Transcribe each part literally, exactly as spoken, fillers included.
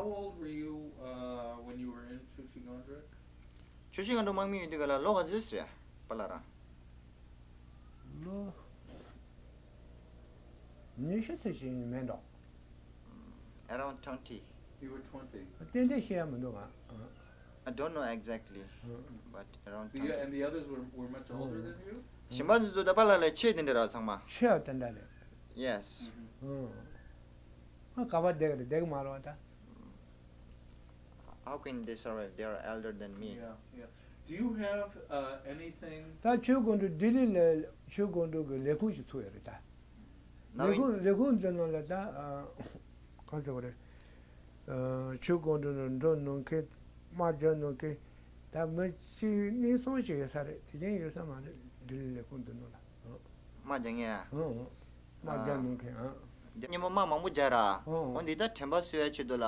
How old were you uh, when you were in Chushi Gondrak? ཆུ་ཤིང་ག་འགྲོ་དམག་མི་ཡོད་དུས་ག་ལ་ལོ་ག་ཚོད་ཟེར་པ་ལ་རང་། ལོ་ཉི་ཤུ་ཙམ་ཞིག་མེད་འགྲོ། Around twenty. You were twenty. ཏན་ཏན་ཤེས་ཡ་མི་འདུག་ང་། I don't know exactly, but around twenty. And the others were, were much older than you? གཞན་པ་ཚོ་ཚོ་ད་པ་ལ་ལས་ཆེ་དེ་འདྲ་ར་ཚང་མ། ཆེ་བ་དེ་འདྲ་རེད། Yes. ཨང་། ཨ་ག་པར་བསྡད་གི་རེད། བསྡད་གི་མ་རེད་བ་ད། How can they survive? They are elder than me. Yeah, yeah. Do you have uh, anything? ད་ཆོས་དགོན་དུ་ལྡི་ལི་ལ་ཆོས་དགོན་དུ་གི་ལས་ཁུངས་ཤིག་ཚུགས་ཡོད་རེད་ད། ལས་ཁུངས་ལས་ཁུངས་འདི་ནང་ལ་ད་གང་ཟེར་བ་རེད། ཆོས་དགོན་དུ་འགྲོ་མྱོང་མཁན། དམག་རྒྱག་མྱོང་མཁན། ད་མི་གཅིག་གཉིས་གསུམ་ཞིག་ཡོད་ས་རེད། དེ་གཞན་ཡོད་ས་མ་རེད། ལྡི་ལི་ལས་ཁུངས་འདི་ནང་ལ། དམག་རྒྱག་མཁན་ཨ། ཨང་། དམག་རྒྱག་མྱོང་མཁན་ཨང་། སྔོན་མ་དམག་མང་པོ་རྒྱག་ར། ཨང་། འོ་འདི་ལྟར་དྲན་པ་གསོ་ཡ་ཆེད་དུ་ལ།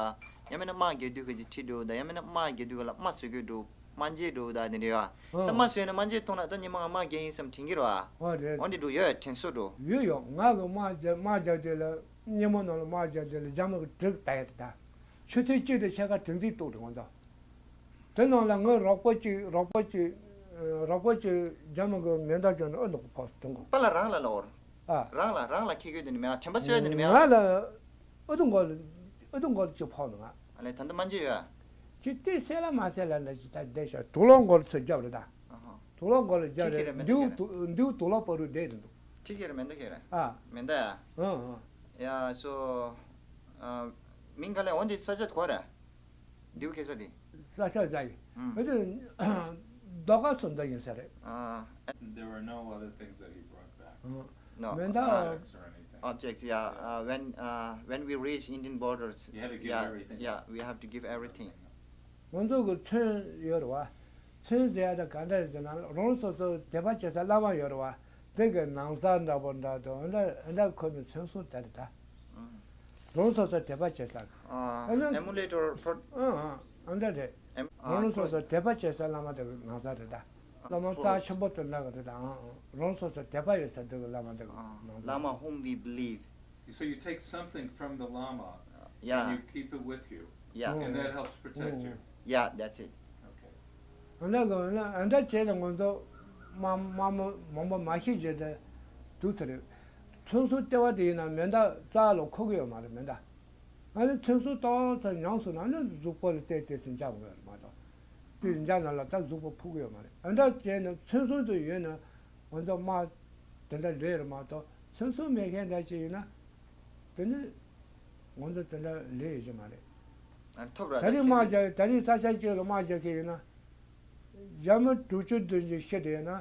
ཡང་མིན་ན་དམག་རྒྱག་དུས་ག་ཅིག་ཁྲིད་འགྲོ་ད། ཡང་མིན་ན་དམག་རྒྱག་དུས་ག་ལ་དམག་བཟོ་གི་འགྲོ། དམག་འཇིག་འགྲོ་ད་དེ་འདྲ་ཡོད་ཨ། ད་དམག་བཟོས་ན་དམག་འཇིག་མཐོང་ན་ད་ཉི་མ་ང་དམག་རྒྱག་ཡིན་བསམ་དྲན་གི་རེད་བ། ཨོ་རེད། འོ་འདི་འགྲོ་ཡོད་དྲན་གསོ་འགྲོ། ཡོད་ཡོད། ང་གི་དམག་རྒྱག་དམག་རྒྱག་དུས་ལ་སྙེ་མོ་ནང་ལ་དམག་རྒྱག་དུས་ལ་རྒྱ་མི་གི་གྲི་གིས་ད་ཡ་དེ་ད། ཆུ་ཚོད་གཅིག་དང་ཕྱེད་ཀ་དྲན་རྩིས་གཏོང་དུས་ང་ཚོ། དེ་ནང་ལ་ངའི་རོགས་པ་གཅིག་རོགས་པ་གཅིག་རོགས་པ་གཅིག་རྒྱ་མི་གི་མེ་མདའ་བརྒྱབ་ནས་ཨ་ནུ་གི་ཕོགས་སུ་ཐོན་གོ། པ་ལ་རང་ལ་ལ་འོར། ཨ། རང་ལ་རང་ལ་ཁེ་གོ་དེ་ནི་མེད་ཨ། དྲན་པ་གསོ་ཡ་དེ་ནི་མེད་ཨ། ང་ལ་ཨ་ཏུ་མགོ་ལ་ཨ་ཏུ་མགོ་ལ་གཅིག་ཕོག་འདུག་ང་། ཨ་ལས་ད་ལྟ་མ་འཇིགས་ཡོད་ཨ། ཅི་སྟེ་གསལ་ལ་མ་གསལ་ལ་འདྲ་ཅི་ད་བསྡད་ཤག་དུག་ལོག་མགོ་ལ་ཚུར་བརྒྱབ་རེད་ད། ཨ་ཧ། དུག་ལོག་མགོ་ལ་བརྒྱབ་ཁྱི་ཁྱི་རེད། རེད་མེ་མདའ་འདིའུ་ཁྱི་རེད། དུ་འདིའུ་དུག་ལོག་པ་རུ་བསྡད་རེད་འདུག་ཁྱི་ཁྱི་རེད། མེ་མདའ་ཁྱི་རེད། ཨ། མེ་མདའ་ཡ། ཨ་ཨ། ཡ་སོ། ཨ། མིང་ག་ལས་འོ་འདི་ས་ཆ་གོ་རེད། འདིའུ་ཁེ་ས་དེ། ས་ཆ་ཟ་ཡི། ཨུམ། ཨ་དེ་རྡོ་ཁ་སུ་འདི་ཡིན་ས་རེད། ཨ། There were no other things that he brought back. ཨ། No. མེ་མདའ། Objects or anything. Objects, yeah. Uh, when, uh, when we reach Indian borders, you had to give yeah, everything. Yeah, we have to give everything. ང་ཚོ་གི་ཚོན་ཡོད་རེད་བ། ཚོན་ཟེར་ཡ་ད་ག་འདྲ་རེད་ཟེར་ན་རང་སོ་སོ་དད་པ་བྱེད་ས་བླ་མ་ཡོད་རེད་བ། དེ་གི་ནང་ས་འདྲ་པོ་འདྲ་དང་འདྲ་འདྲ་ཁོ་མི་ཚོན་སོང་དེ་རེད་ད། ཨུམ། རང་སོ་སོ་དད་པ་བྱེད་ས། ཨ། ཨ་ན། Emulator pro- ཨ་ཨ་ཨ་འདྲ་རེད། Em- ཨ། རང་སོ་སོ་དད་པ་བྱེད་ས་བླ་མ་དེ་གི་ནང་ས་རེད་ད། བླ་མ་རྩ་ཆེན་པོ་དེ་འདྲ་གི་རེད་ད། ཨ་ཨ་རང་སོ་སོ་དད་པ་ཡོད་ས་དེ་གི་བླ་མ་དེ་གི་ནང་ས། Lama whom we believe. So you take something from the Lama and yeah, you keep it with you. Yeah. And that helps protect you. Yeah, that's it. Okay. ཨ་ན་གི་ཨ་ན་ཨ་འདྲ་བྱས་ནས་ང་ཚོ་མ་མ་མ་མང་པོ་མ་ཤེས་བྱས་ཏེ་འདུག་ཚེ་རེད། ཚོན་སོང་ལྟེ་བ་དེ་ཡིན་ན་མེ་མདའ་རྩ་ལ་འཁོར་གི་ཡོད་མ་རེད་མེ་མདའ། ཨ་ནི་ཚོན་སོང་ཏོག་ཙམ་ཉམས་སོང་ན་ཨ་ནི་གཟུགས་པོ་ལ་བལྟས་བལྟས་སུ་འཇགས་དགོས་ཡོད་མ་གཏོགས། དེ་འཇགས་ན་ལ་ད་གཟུགས་པོ་ཕུག་གི་ཡོད་མ་རེད། ཨ་འདྲ་བྱས་ན་ཚོན་སོང་དུ་ཡོད་ན་ང་ཚོ་དམག་དེ་འདྲ་ལས་རེད་མ་གཏོགས་ཚོན་སོང་མེད་མཁན་འདྲ་ཅིག་ཡིན་ན་དེ་ནི་ང་ཚོ་དེ་འདྲ་ལས་ཡོད་ཀྱི་མ་རེད། ཨ་ཐོབ་ར་ད་རིང་དམག་རྒྱག་ད་རིང་ས་ཆ་གཅིག་ལ་དམག་རྒྱག་མཁན་ཡིན་ན་རྒྱ་མི་དྲུག་ཅུ་བདུན་ཅུ་ཤི་བསྡད་ཡོད་ན།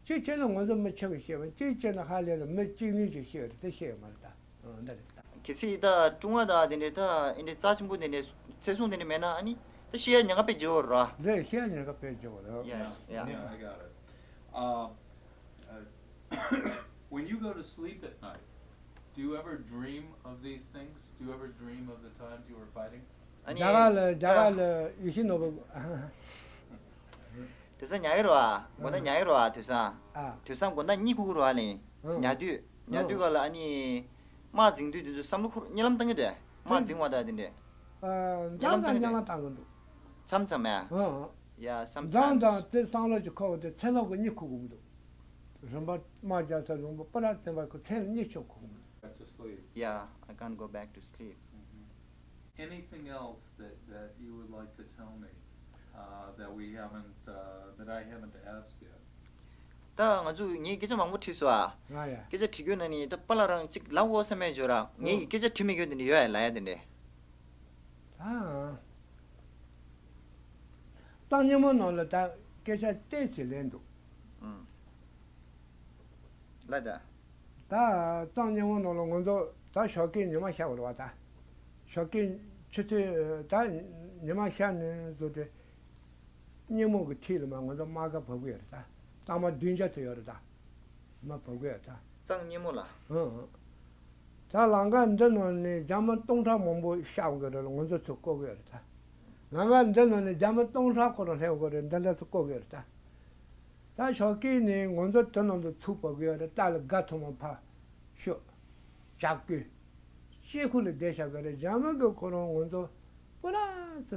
གཅིག་བྱས་ན་ང་ཚོ་མི་ཆེ་བ་ཤེས་པ། གཅིག་བྱས་ན་ཧ་ལས་ལ་མི་གཅིག་གཉིས་ཅིག་ཤེས་པ་རེད། དེ་ཤེས་ཡོད་མ་རེད་ད། ཨ་འདི་རེད་ད། གལ་སྲིད་ད་ཀྲུང་ཨ་ད་དེ་འདྲའི་ད་ཨེ་འདྲའི་རྩ་ཆེན་པོ་དེ་འདྲའི་ཚེ་སྲུང་དེ་འདྲའི་མེད་ན་ཨ་ནི་ད་ཤི་ཡ་ཉེན་ཁ་དཔེ་ལྗི་བོ་རེད། རེད། ཤི་ཡ་ཉེན་ཁ་དཔེ་ལྗི་བོ་རེད། Yes, yeah. Yeah, I got it. Uh, uh, when you go to sleep at night, do you ever dream of these things? Do you ever dream of the times you were fighting? ཨ་ནི་རྒྱ་གར་ལ་རྒྱ་གར་ལ་ཡེ་ཤེས་ནོར་བུ། དུས་སང་ཉལ་གི་རེད་བ། དགོང་དག་ཨ། ཉལ་གི་རེད་བ་དུས་སང་། ཨ། དུས་སང་དགོང་དག་གཉིད་ཁུག་གི་རེད་བ་ལེ། ཨ། ཉལ་དུས། ཨ། ཉལ་དུས་ག་ལ་ཨ་ནི། དམག་འཛིང་དུས་དུས་ཚོད་བསམ་བློ་འཁོར་གཉིད་ལམ་བཏང་གི་འདུག་དམག་འཛིང་བ་དང་དེ་འདྲས། ཨ། མཚམས་མཚམས་གཉིད་ལམ་བཏང་གི་འདུག་མཚམས་མཚམས་ཨ། ཨ། Yeah, sometimes. མཚམས་མཚམས་དེ་བསམ་བློ་ཅིག་འཁོར་བ་དེ་མཚན་ལོག་གི་གཉིད་ཁུག་གི་མི་འདུག་རིམ་པ་དམག་རྒྱག་ས་རིམ་པ་སྤུ་རག་བཙན་པ་ཁོ་མཚན་ལ་གཉིད་ཆོག་ཁུག་གི་མི་འདུག Back to sleep. Yeah, I can't go back to sleep. Anything else that, that you would like to tell me uh, that we haven't, uh, that I haven't asked yet? ད་ང་ཚོས་ངས་སྐད་ཆ་མང་པོ་དྲིས་སོང་ཨ། ང་ཡ། སྐད་ཆ་དྲི་རྒྱུ་ན་ནི་ད་པཱ་ལགས་རང་གཅིག་ལབ་དགོས་བསམ་མེད་བརྗོད་ར། ངས་ཀྱི་སྐད་ཆ་དྲི་མི་དགོས་དེ་འདྲ་ཡོད་ཨ་ལབ་ཡ་དེ་འདྲ། ད། གཙང་སྙེ་མོ་ནང་ལ་ད་སྐད་ཆ་ཏོག་ཙམ་ལེན་འདུག་ཨང་། ལ་ད། ད་གཙང་སྙེ་མོ་ནང་ལ་ང་ཚོ་ད་ཞོགས་ཀས་ཉི་མ་ཤར་བ་རེད་བ་ད། ཞོགས་ཀས་ཆུ་ཚོད་ད་ཉི་མ་ཤར་ནས་བཟུང་སྟེ། སྙེ་མོ་གི་འཁྲིས་ལ་མ་ང་ཚོ་དམག་སྒར་བབས་ཀྱི་ཡོད་རེད་ད། རྟགས་མ་བདུན་བརྒྱ་ཙམ་ཡོད་རེད་ད། མ་བབས་ཀྱི་ཡོད་ད། གཙང་སྙེ་མོ་ལ། ཨང་ཨང་། ད་ལམ་ཁ་འདི་ནང་ནས་རྒྱ་མི་སྟོང་ཕྲག་མང་པོ་ཤར་འོང་གི་རེད་ལ་ང་ཚོ་ཚུར་བཀོད་ཀྱི་ཡོད་རེད་ད། ལམ་ཁ་འདི་ནང་ནས་རྒྱ་མི་སྟོང་ཕྲག་ཁོ་རང་སླེབས་འོང་གི་རེད། འདི་འདྲ་ཚུར་བཀོད་ཀྱི་ཡོད་རེད་ད། ད་ཞོགས་ཀས་ནས་ང་ཚོ་དེ་ནང་དུ་ཚུར་བབས་ཀྱི་ཡོད་རེད། རྟ་ལ་སྒ་ཐོག་མ་ཕར་ཤོད། ཇག་རྐུན། ཤེལ་ཁུག་ལ་བསྡད་བཞག་གི་རེད། འཇར་མན་གྱིས་ཁོ་རང་ང་ཚོ་པུ་ར་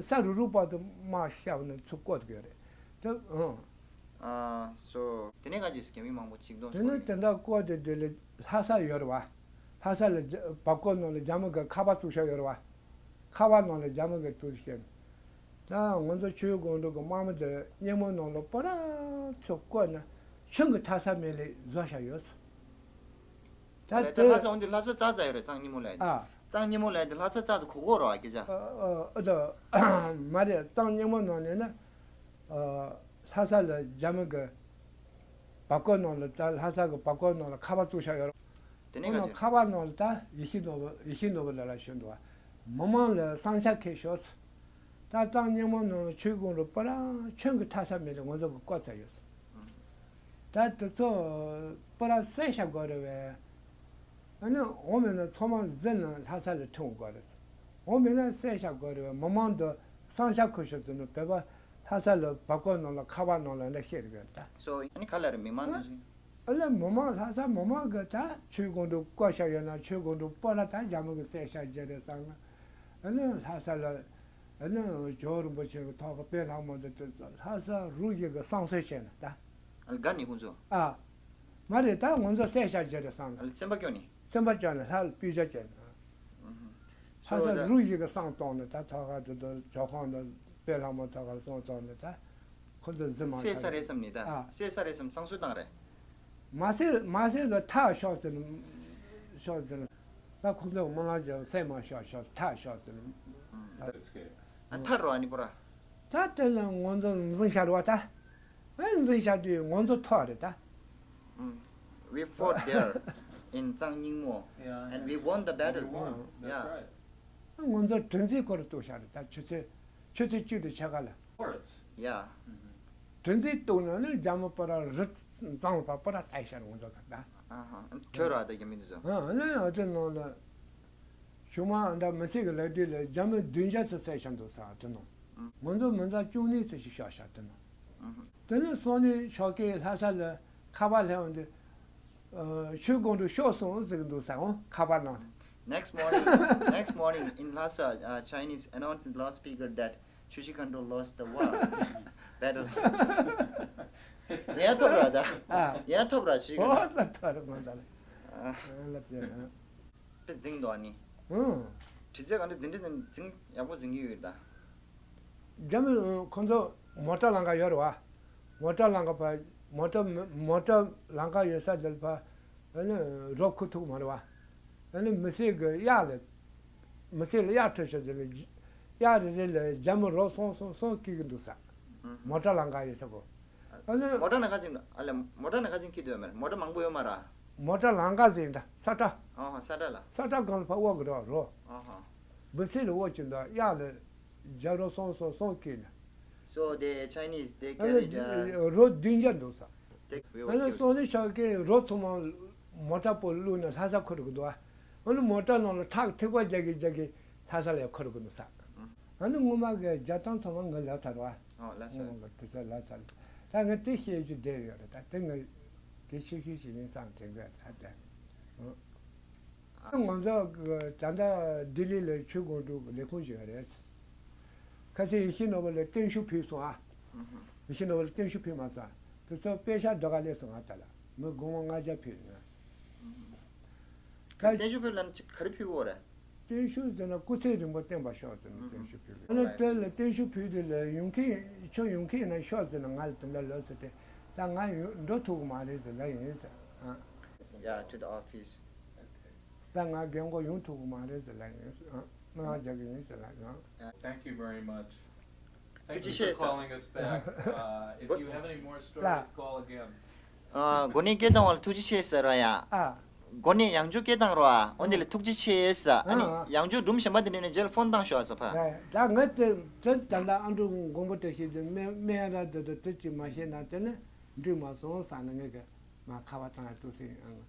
ས་རུག་རུག་བར་དུ་དམག་བཤམས་ནས་ཚུར་བསྐོར་གི་རེད། དེ་ཨང་། ཨ་སོ། དེ་ནས་ག་ཅིག་རྒྱ་མི་མང་པོ་ཆིག་སྟོང་དེ་ནས་དེ་འདྲ་བསྐོར་ཏེ་དེ་ལ་ལྷ་ས་ཡོད་རེད་བ། ལྷ་ས་ལ་རྒྱ་བར་སྐོར་ནང་ལ་འཇར་མན་གྱིས་ཁ་པར་བཙུགས་བཞག་ཡོད་རེད་བ། ཁ་པར་ནང་ལ་འཇར་མན་གྱིས་བཙུགས་བཞག་ད་ང་ཚོ་ཆོས་དགོང་དྲོ་གི་དམག་མི་དེ་སྙེ་མོ་ནང་ལ་པུ་ར་ཚུར་བསྐོར་ནས་ཆུང་གི་ཐ་ས་མེད་ལས་བཟོ་བཞག་ཡོད། ད་ད་དེ་ལྷ་ས་འོན་ཏེ་ལྷ་ས་ཙག་ཙག་ཡོད་རེད། གཙང་སྙེ་མོ་ལ་ཡ་དེ། ཨ། གཙང་སྙེ་མོ་ལ་ཡ་དེ་ལྷ་ས་ཙག་ཙག་གོ་གོ་རོ་ཨ་སྐད་ཆ། ཨ་ཨ་ཨ་ད་མ་རེད། གཙང་སྙེ་མོ་ནང་ནས་ན། ཨ། ལྷ་ས་ལ་རྒྱ་མི་གི་བར་སྐོར་ནང་ལ་ད་ལྷ་ས་གི་བར་སྐོར་ནང་ལ་ཁ་པར་བཙུགས་བཞག་ཡོད་རེད། དེ་ནས་ཁོ་ག་ནང་ཅི། ཁ་པར་ནང་ལ་ད་ཡེ་ཤེས་ནོར་བུ་ཡེ་ཤེས་ནོར་བུ་ལགས་ལ་ཞུ་འདུག་བ། མི་མང་ལ་བསམ་འཆར་ཁྱེར་ཤོག་ད་གཙང་སྙེ་མོ་ནང་ལ་ཆོས་དགོང་དྲོ་པུ་ར་ཆུང་གི་ཐ་ས་མེད་ལ་ང་ཚོ་གི་བསྐོར་ཚར་ཡོད། ད་དེ་ཚོ་པུ་ར་བསད་བཞག་དགོས་རེད་བས། ཨ་ནི་འོ་མེད་ན་ཚང་མ་གཟིགས་ནས་ལྷ་ས་ལ་ཁྲིད་འོང་དགོས་རེད། འོ་མེད་ན་བསད་བཞག་དགོས་རེད་བས། མི་མང་དུ་བསམ་འཆར་ཁུར་ཤོག་ཟེར་ནས་བོད་པ་ལྷ་ས་ལ་བར་སྐོར་ནང་ལ་ཁ་པར་ནང་ལ་འདྲ་བཤད་རེད་བས་ད། སོ་ཨ་ནི་ག་ལ་རེད། མི་མང་དུ་ཞིག་ཨ་ལས་མི་མང་ལྷ་ས་མི་མང་གི་ད་ཆོས་དགོང་དྲོ་བསྐོར་བཞག་ཡོད་ན་ཆོས་དགོང་དྲོ་པུ་ར་ད་རྒྱ་མི་གི་བསད་བཞག་རྒྱུ་རེད་བསམ་ན། ཨ་ནི་ལྷ་ས་ལ་ཨ་ནི་ཇོ་བོ་རིན་པོ་ཆེ་གི་ཐོག་གི་དཔེ་ལྷག་མོ་འདི་དུས་ཚོད་ལྷ་ས་རུ་བཞི་གི་བསང་གསོལ་བྱས་ན་ད། ཨ་ལ་དགའ་ནི་ཁོང་ཚོ། ཨ། མ་རེད། ད་ང་ཚོ་བསད་བཞག་རྒྱུ་རེད་བསམ་ན། ཨ་ལ་སེམས་པ་སྐྱོ་ནི། སེམས་པ་སྐྱོ་ནི་ལྷ་ལ་སྤུས་ཆ་བྱས་ན། ཨུ་ཧུ། ལྷ་ས་རུ་བཞི་གི་བསང་གཏོང་ནི་ད་ཐོག་ཁ་དུ་དུ་ཇོ་ཁང་དུ་དཔེ་ལྷག་མོ་ཐོག་ཁ་བསང་གཏོང་ནི་ད། ཁོ་ཚོ་གཟི་མང་བསད་ས་རེད་བསམ་ནི་ད། ཨ། བསད་ས་རེད་བསམ་བསང་གསོལ་བཏང་རེད། མ་བསད་མ་བསད་ལ་ཐར་ཤོག་ཟེར་ནི། ཤོག་ཟེར་ནི། ད་ཁོ་ཚོ་སྨོན་ལམ་རྒྱབ་བསད་མ་ཤོག་ཤོག་ཐར་ཤོག་ཟེར་ནི། ཨ་ཐར་རོ་ཨ་ནི་པུ་ར། ད་དེ་ལ་ང་ཚོ་འཛིང་བཞག་རེད་བ་ད། ཨ་འཛིང་བཞག་དུས་ང་ཚོ་ཐོག་རེད་ད། ཨུམ། We fought there in གཙང་སྙེ་མོ Yeah, and we won the battle. We won. That's Yeah. Right. ང་ཚོ་དྲིན་ཚིག་སྐོར་གཏུགས་བཞག་རེད་ད། ཆུ་ཚོད་ཆུ་ཚོད་གཅིག་དང་ཕྱེད་ཀ་ལ། Of course. Yeah. དྲིན་ཚིག་གཏུགས་ན་ནི་རྒྱ་མི་པུ་ར་རི་གཙང་པ་པུ་ར་ལྟ་ཤར་ང་ཚོ་ག་ད། ཨ་ཧ། ཁྲོས་ར་ད་རྒྱ་མི་འདི་ཚོ། ཨ་ནི་ཨ་དེ་ནང་ལ་ཆུང་མ་ཨ་འདྲ་མི་སེར་གི་ལས་དུས་ལ་རྒྱ་མི་བདུན་བརྒྱ་ཙམ་བསད་ཤར་འདུག་ས་དེ་ནང་། ང་ཚོ་མི་ཚང་བཅུ་གཉིས་ཙམ་ཞིག་ཤོར་ཤར་དེ་ནང་། དེ་ནས་སང་ཉིན་ཞོགས་ཀས་ལྷ་ས་ལ་ཁ་པར་སླེབས་འོང་དུས། ཨ། ཆོས་དགོང་དྲོ་ཤོར་སོང་ཟེར་གི་འདུག་ས་འོང་ཁ་པར་ནང་། Next morning, next morning in Lhasa, uh, Chinese announced in loudspeaker that Chuchi Khandro lost the war. Battle. ཡང་ཐོབ་ར་ད། ཨ། ཡང་ཐོབ་ར་ཞིག་གི་ཨོ་ན། ད་ཐོབ་ར་མ་ད་ལ། ཨ། ལབ་ཀྱི་ན། དཔེ་འཛིང་འདུག་ཨ་ནི། ཨང་། དྲི་རྩད་ག་འདྲ་འདི་འདྲ་འཛིང་ཡག་པོ་འཛིང་གི་ཡོད་ད། རྒྱ་མི་ཁོ་ཚོ་མོ་ཊ་ལམ་ཁ་ཡོད་རེད་བ། མོ་ཊ་ལམ་ཁ་ཕར་མོ་ཊ་མོ་ཊ་ལམ་ཁ་ཡོད་ས་དེར་ཕར་ཨ་ནི་རོ་ཁུག་ཐུབ་མ་རེད་བ། ཨ་ནི་མི་སེར་གི་གཡག་ལ་མི་སེར་ལ་གཡག་ཁྲིད་ཤོག་ཟེར་ནས་གཡག་རེ་རེ་ལ་རྒྱ་མི་རོ་སོང་སོང་སོང་སྐྱེལ་གི་འདུག་ས། མོ་ཊ་ལམ་ཁ་ཡོད་ས་གོ། ཨ་ནི་མོ་ཊ་ནང་ཁ་ཅིག་ཨ་ལས་མོ་ཊ་ནང་ཁ་ཅིག་སྐྱེལ་འདུག་ཡོད་མ་རེད། མོ་ཊ་མང་པོ་ཡོད་མ་རེད། མོ་ཊ་ལམ་ཁ་ཟེར་ད་ས་ཁྲ། ཨ་ཧ། ས་ཁྲ་ལ། ས་ཁྲ་སྒང་ལ་ཕར་དབོར་གི་རེད་བ་རོ། ཨ་ཧ། མི་སེར་ལ་དབོར་གྱི་འདུག་གཡག་ལ་རྒྱ་རོ་སོང་སོང་སོང་སྐྱེལ་ནས། So the Chinese, they ཨ་ནི་carried, uh, རོ་བདུན་བརྒྱ་འདུག་ས། They, we ཨ་ནི་were སང་ཉིན་ཞོགས་ཀས་རོ་ཚང་མ་མོ་ཊ་པོ་བླུགས་ནས་ལྷ་ས་འཁོར་གི་འདུག་ཨ་ནི་མོ་ཊ་ནང་ལ་ཁྲག་ཐིགས་པ་རྒྱག་གི་རྒྱག་གི་ལྷ་ས་ལ་འཁོར་གི་འདུག་ས། ཨ་ནི་སྔོན་མ་གི་རྒྱ་ཐང་ཚང་མ་ངའི་ལབ་ཚར་བ། ཨོ་ལབ་ཚར། སྔོན་མ་གི་དེ་ཚོ་ལབ་ཚར། ད་ངས་དེ་བཤད་རྒྱུ་བསྡད་ཡོད་རེད། ད་དེ་ངས་དེ་ཤེས་ཤེས་ཤིག་ཡིན་བསམ་དྲན་གི་ད་དེ། ཨ། ང་ཚོ་གི་ད་ལྟ་ལྡི་ལི་ལ་ཆོས་དགོང་དྲོ་གི་ལས་ཁུངས་ཤིག་ཡོད་རེད། ཁ་སང་ཡེ་ཤེས་ནོར་བུ་ལ་བརྟན་བཞུགས་ཕུལ་སོང་ཨ། ཡེ་ཤེས་ནོར་བུ་ལ་བརྟན་བཞུགས་ཕུལ་མ་སོང་ཨ། དེ་ཚོ་པེ་ཤག་ཟློས་གར་སླེབས་སོང་ང་ཚོ་ལ། མི་སྒོར་མོ་ལྔ་བརྒྱ་ཕུལ་ཡོད། བརྟན་བཞུགས་ཕུལ་ལ་ག་རེ་ཕུལ་དགོས་རེད། བརྟན་བཞུགས་ཟེར་ན་སྐུ་ཚེ་རིང་པོ་བརྟན་པར་ཤོག་ཟེར་ནས་བརྟན་བཞུགས་ཕུལ་གི། ཨ་ནི་དེ་ལ་བརྟན་བཞུགས་ཕུལ་དུས་ལ་ཡོང་གི་ཁྱོད་ཡོང་གི་ཡིན་ན་ཤོག་ཟེར་ནས་ང་ལ་དེ་འདྲ་ལབ་ཟེར་ཏེ། ད་ང་ཡོང་འགྲོ་ཐུབ་ཀྱི་མ་རེད་ཟེར་ལབ་ཡིན་ཟེར། ཨ། Yeah, to the office. ད་ང་རྒན་གོག་ཡོང་ཐུབ་ཀྱི་མ་རེད་ཟེར་ལབ་ཡིན་ཟེར། ཨ། སྨོན་ལམ་རྒྱག་གི་ཡིན་ཟེར་ལབ་ཡོང་། Thank you very much. Thank you for calling us back. Uh, if you have any more stories, call again. ཨ། གོ་གནས་སྐད་བཏང་བ་ལ་ཐུགས་རྗེ་ཆེ་ཟེར་རོ་ཡ། ཨ། གོ་གནས་ཡང་བསྐྱར་སྐད་བཏང་རོ་ཨ། འོ་འདི་ལ་ཐུགས་རྗེ་ཆེ་ཟེར། ཨ་ནི་ཨ་ཡང་བསྐྱར་སྒྲུང་གཞན་པ་དེ་འདྲ་ནས་རྗེས་ལ་ཕོན་བཏང་ཤོག་ཟེར་ཕ། ད་ད་ངས་དེ་དེ་ད་ལྟ་ཨ་འབྲུག་མགོན་པོ་བཀྲ་ཤིས་དེ་སྨན་སྨན་ར་དེ་དེ་དེ་ཅིག་མ་བཤད་ན་དེ་ནི་འགྲིག་མ་སོང་བསམ་ནས་ངས་གི་ང་ཁ་པར་བཏང་ཡ་ཐུགས་སྲས་ཨང་།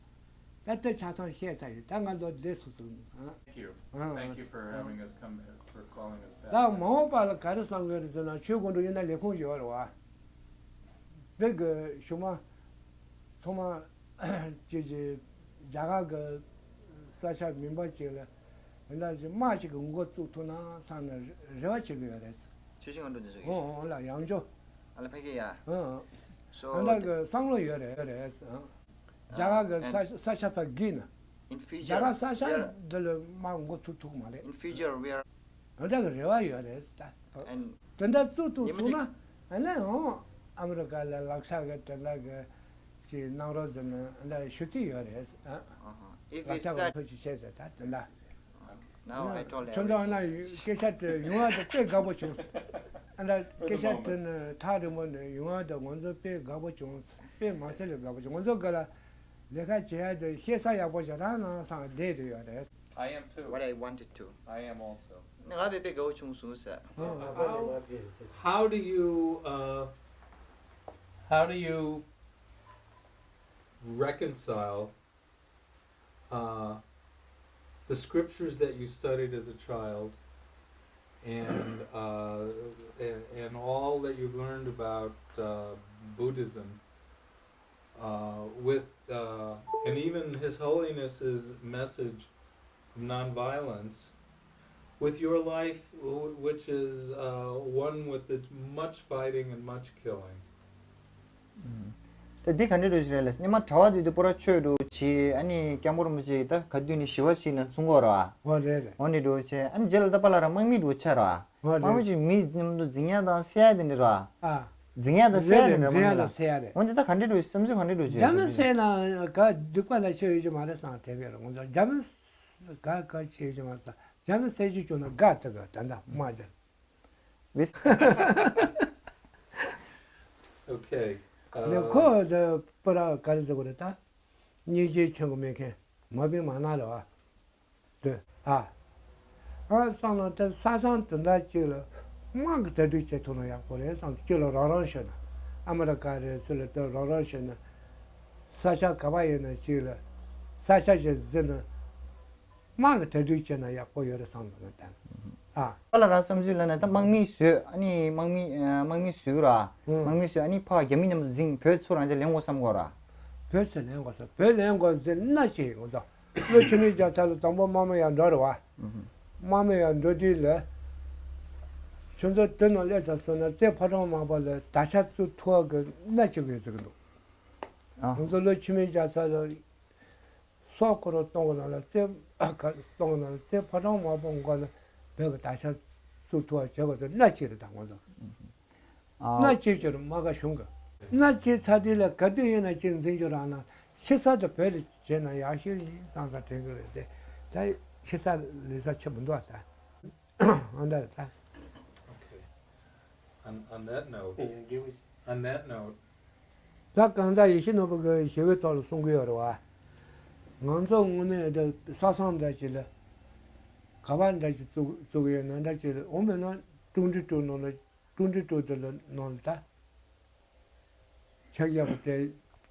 ད་ལྟ་ཆ་ཚང་བཤད་ཚར་ཡོད། ད་ང་ཚོ་བསྡད་སུ་སུ་ཨང་། Thank you. Thank you for having us come, for calling us back. ད་མ་འོངས་པ་ལ་ག་རེ་བསམ་གི་རེད་ཟེར་ན་ཆོས་དགོང་དྲོ་ཡིན་ན་ལས་ཁུངས་ཡོད་རེད་བ། འདི་གི་གཞུག་མ་ཚང་མ་ཅིག་ཅིག་རྒྱ་གར་གི་ས་ཆ་མིན་པ་ཅིག་ལ་ ཡིན་ད་ཅི་དམག་ཅིག་གི་འགོ་བཙུགས་ཐུབ་ན་བསམ་ནས་རེ་བ་བྱེད་ཀྱི་ཡོད་རེད། ཆུ་ཤིང་ཨ་འགྲོ་འདི་ཚོ་ཡོད། ཨོ་ཨོ་ལ་ཡང་འཇོ། ཨ་ལ་ཕ་གི་ཡ། ཨང་། So ཨ་འདྲ་གི་བསམ་བློ་ཡོད་རེད་ཡོད་རེད་ཨང་། རྒྱ་གར་གི་ས་ས་ཆ་ཕ་གི་ན། In future རྒྱ་གར་ས་ཆ་we are འདི་ལ་དམག་འགོ་ཚུགས་ཐུབ་མ་རེད། In future we are ཨ་འདྲ་གི་རེ་བ་ཡོད་རེད་ད། And དེ་འདྲ་བཙུགས་ཐུབ་སོང་ན་ཨ་ནི་ཨང་ཨ་མི་རི་ཀ་ལ་ལག་ཆ་གི་དེ་འདྲ་གི་ཅིག་གནང་རོགས་ཟེར་ན་ཨ་འདྲ་ཞུ་རྩིས་ཡོད་རེད་ཨང་། If ལག་ཆ་གི་ཐོ་ཅིག་བྱས་ཟེར་ད་དེ་འདྲ། Now I told ཁྱོད་ཚོ་ཨ་ན་everything. སྐད་ཆ་དྲི་ཡོང་བ་དེ་དཔེ་དགའ་པོ་བྱུང་། ཨ་ན་སྐད་ཆ་དྲི་ནས་ཐག་རིང་པོ་ནས་ཡོང་བ་དེ་ང་ཚོ་དཔེ་དགའ་པོ་བྱུང་། དཔེ་མ་ཚད་ལས་དགའ་པོ་བྱུང་། ང་ཚོ་ག་ལ་ལས་ཀ་བྱེད་ཡ་དེ་ཤེས་ས་ཡག་པོ་ཞེ་དྲག་ནང་སང་བསྡད་དུ་ཡོད་རེད། I am too. What I wanted to. I am also. ང་དཔེ་དཔེ་དགའ་པོ་བྱུང་སོང་ཟེར། How, how do you, uh, how do you reconcile uh, the scriptures that you studied as a child and, uh, and, and all that you learned about uh, Buddhism uh, with, uh, and even His Holiness's message of nonviolence with your life, w- which is uh, one with the much fighting and much killing. ད་འདི་ག་འདྲ་འགྲོ་ཞིག་རེད་ལ་སྙེ་མ་གྲྭ་བ་དུས་དུ་པོ་ར་ཆོས་འགྲོ་བྱེད་ཨ་ནི་སྐྱབས་མགོན་རིན་པོ་ཆེ་ད་ག་དུས་ནས་ཞི་བ་ཞིག་ན་གསུང་གོ་ར། ཨོ་རེད་རེད། འོ་ནི་འགྲོ་བྱེད་ཨ་ནི་རྗེས་ལ་ད་པ་ལ་ར་དམག་མི་འགྲོ་ཆ་ར། ཨོ་དམག་མི་རེད། ཅིག་མི་མཉམ་དུ་འཛིང་ཡ་དང་བསད་ཡ་དེ་འདྲ་ར། ཨ། འཛིང་ཡ་དང་བསད་ཡ་རེད་དེ་རེད་འདྲ་འཛིང་ཡ་མ་དང་ཡིན་ལ། བསད་ཡ་རེད། འོ་འདི་ད་ག་འདྲ་འགྲོ་ཞིག་བསམ་ཚུལ་ག་འདྲ་འགྲོ་ཞིག་རྒྱ་མི་རེད། བསད་ན་ག་སྡིག་པ་ལ་ཆེ་ཡོད་ཀྱི་མ་རེད་བསམ་དྲན་གི་རེད། ང་ཚོ་རྒྱ་མི་ག་ག་ཆེ་ཡོད་ཀྱི་མ་རེད་བསམ། རྒྱ་མི་བསད་རྒྱུ་བྱུང་ན་དགའ་ཚིག་གི་ད་ལྟ་དམག་རྒྱག Okay. ནས་ཁོ་དེ་པུ་ར་ག་རེ་ཟེར་དགོས་རེད་ད། སྙིང་རྗེ་ཆེན་པོ་མེད་མཁན་མ་བིན་མ་ན་རེད་བ། དེ་ཨ། ཨ་བསམ་ན་དེ་ས་སང་དེ་འདྲ་གཅིག་ལ་དམག་གི་གྲ་སྒྲིག་བྱེད་ཐུབ་ན་ཡག་པོ་རེད་བསམ། སྤྱི་ལ་རང་རང་ཤོད་ན་ཨ་མི་རི་ཀ་རེད་ཚུལ་ལ་དེ་རང་རང་ཤོད་ན་ས་ཆ་ག་པ་ཡིན་ན་གཅིག་ལ་ས་ཆ་ཞིག་ཟིན་ན། དམག་གི་གྲ་སྒྲིག་བྱས་ན་ཡག་པོ་ཡོད་རེད་བསམ་འདུག་ན་དང་། ཨ། པ་ལ་ར་བསམ་ཚུལ་ལ་ན་ད་དམག་མི་བཟོས་ཨ་ནི་དམག་མི་ཨ་དམག་མི་བཟོས་ར། ཨང་། དམག་མི་བཟོས་ཨ་ནི་ཕ་རྒྱ་མི་མཉམ་དུ་འཛིང་བོད་ཚུར་རང་ཅག་ལེན་དགོས་བསམ་གོ་ར། བོད་ཚུར་ལེན་དགོས་བསམ་བོད་ལེན་དགོས་ཟེར་ན་ཅི་ཡོང་ད། ལོ་ཆུ་མིག་རྒྱག་ཚར་ལ་དང་པོ་དམག་མི་ཡར་འགྲོ་རེད་བ། ཨང་། དམག་མི་ཡར་འགྲོ་དུས་ལ། ཁྱོད་ཚོ་དེ་ནང་སླེབས་ཚར་སོང་ན་རྩེ་ཕོ་བྲང་དམག་པ་ལ་དར་ཆ་བཙུགས་ཐུབ་གི་ན་ཅི་དགོས་ཟེར་གི་འདུག་ཨ། ང་ཚོ་ལོ་ཆུ་མིག་རྒྱག་ཚར་ལ། སོག་ཁོ་རང་གཏོང་གི་ནང་ལ་རྩེ་ཨ་ཁ་གཏོང་གི་ནང་ལ་རྩེ་ཕོ་བྲང་དམག་པོ་མགོ་ལ་བོད་ཀྱི་དར་ཆ་བཙུགས་ཐུབ་པ་བྱེད་དགོས་ཟེར་ན་ཅི་རེད་ད་ང་ཚོ། ཨ། ན་ཅི་ཅི་རུ་མ་ག་གཞུང་གི་ན་ཅི་ཚ་དེ་ལ་ག་དུས་ཡིན་ན་ཅི་འཛིན་རྒྱུ་རང་ན་ཤི་ས་དུ་བོད་ལ་བྱས་ན་ཡག་ཤོས་ཡིན་བསམ་ས་དྲན་གི་རེད་དེ་ད་ཤི་ས་ལི་ས་ཆེ་མི་འདུག་ད། ཨ་འདྲ་རེད་ད། Okay. On, on that note, on that note, ད་གང་ལྟར་ཡེ་ཤེས་ནོར་བུ་གི་ཞི་བའི་ཐོག་ལ་གསུང་གི་ཡོད་རེད་བ། ང་ཚོ་དངོས་གནས་འདི་ས་སང་འདྲ་ཅིག་ལ་ག་བ་འདྲ་ཅིག་བཙུགས་བཙུགས་ཡོད་ན་འདྲ་ཅིག་ལ་འོ་མེད་ན་ཀྲུང་ཀྲི་ཀྲུང་ནང་ལ་ཀྲུང་ཀྲི་ཀྲུང་དེ་ལ་ནང་ལ་ད་ཆ་རྒྱག་པ་དེ་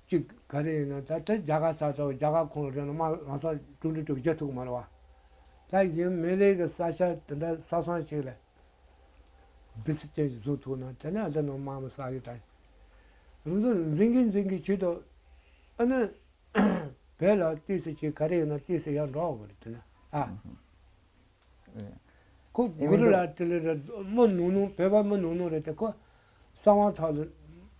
གཅིག་ག་རེ་ཡིན་ན་ད་ད་རྒྱ་གར་ས་ཐོག་རྒྱ་གར་ཁོངས་རེད་ན་མ་རང་ས་ཀྲུང་ཀྲི་ཀྲུང་རྒྱག་ཐུབ་ཀྱི་མ་རེད་བ། ད་ཡིན་མི་རིགས་ཀྱི་ས་ཆ་དེ་འདྲ་ས་སང་ཅིག་ལ། བི་སི་ཅན་གྱི་བཟོ་ཐུབ་ན་དེ་ནས་འདི་ནང་དམག་མི་བསགས་ཀྱི་ད། རང་ཚོ་འཛིང་གིན་འཛིང་གིན་བྱེད་དོ། ཨ་ནི། བོད་ལ་ཏི་སི་ཅིག་ག་རེ་ཡོད་ན་ཏི་སི་ཡར་འགྲོ་དགོས་རེད་དེ་ན་ཨ། ཁོ་ཨེ་གུ་རུ་ལ་དེ་ལས་རེད་མི་ནུ་ནུ་བོད་པ་མི་ནུ་ནུ་རེད་དེ་ཁོ། གསང་བ་ཐོག་ལ།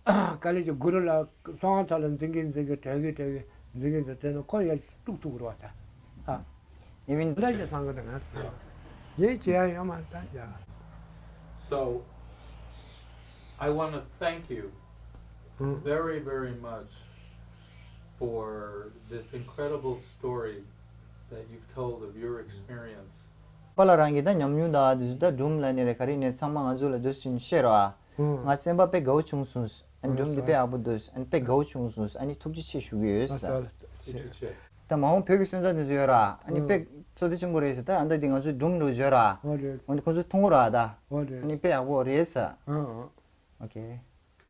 དཀའ་ལས་ཀྱི་གུ་རུ་ལ་གསང་བ་ཐོག་ལ་འཛིང་གིན་འཛིང་གིན་གྲོས་གིན་གྲོས་གིན་འཛིང་གིན་འཛིང་དེ་ནི་ཁོ་ཡ་དཀྲུག་ཐུབ་རོགས་ད། ཨ། ཨེ་མིན། ལས་ཀྱི་སང་གི་དང་ང་ཚོ་ཡིན་བྱེད་ཡ་ཡོད་མ་རེད་ད་ཡ། So, I want to thank you very, very much for this incredible story that you've told of your experience. པ་ལ་རང་གི་ད་ཉམས་མྱོང་ད་དེ་ཚོ་ད་སྒྲུང་ལ་ནི་རེད་ག་རེ་ནས་ཚང་མ་ང་ཚོ་ལ་འདུག་སེ་བཤད་རོགས་ཨ། ང་སེམས་པ་དཔེ་དགའ་བོ་བྱུང་སོང་། ཨ་ནི་སྒྲུང་འདི་དཔེ་ཡག་པོ་འདུག་ཨ་ནི་དཔེ་དགའ་བོ་བྱུང་སོང་། ཨ་ནི་ཐུགས་རྗེ་ཆེ་ཞུ་གི་ཡོད། ཐུགས་རྗེ་ཆེ། ད་མ་འོངས་བོད་ཀྱི་སོན་རྩ་འདི་ཚོ་ཡོད་ར། ཨ་ནི་དཔེ་ཚོ་འདི་ཆེན་པོ་རེད་ཟེར་ད་ཨ་ད་འདི་ང་ཚོའི་སྒྲུང་འགྲོ་བརྗོད་ར། འོ་ནི་ཁོ་ཚོ་མཐོང་གི་ར་ད། ཨ་ནི་དཔེ་ཡག་པོ་རེད་ཟེར། ཨོ་ཁེ།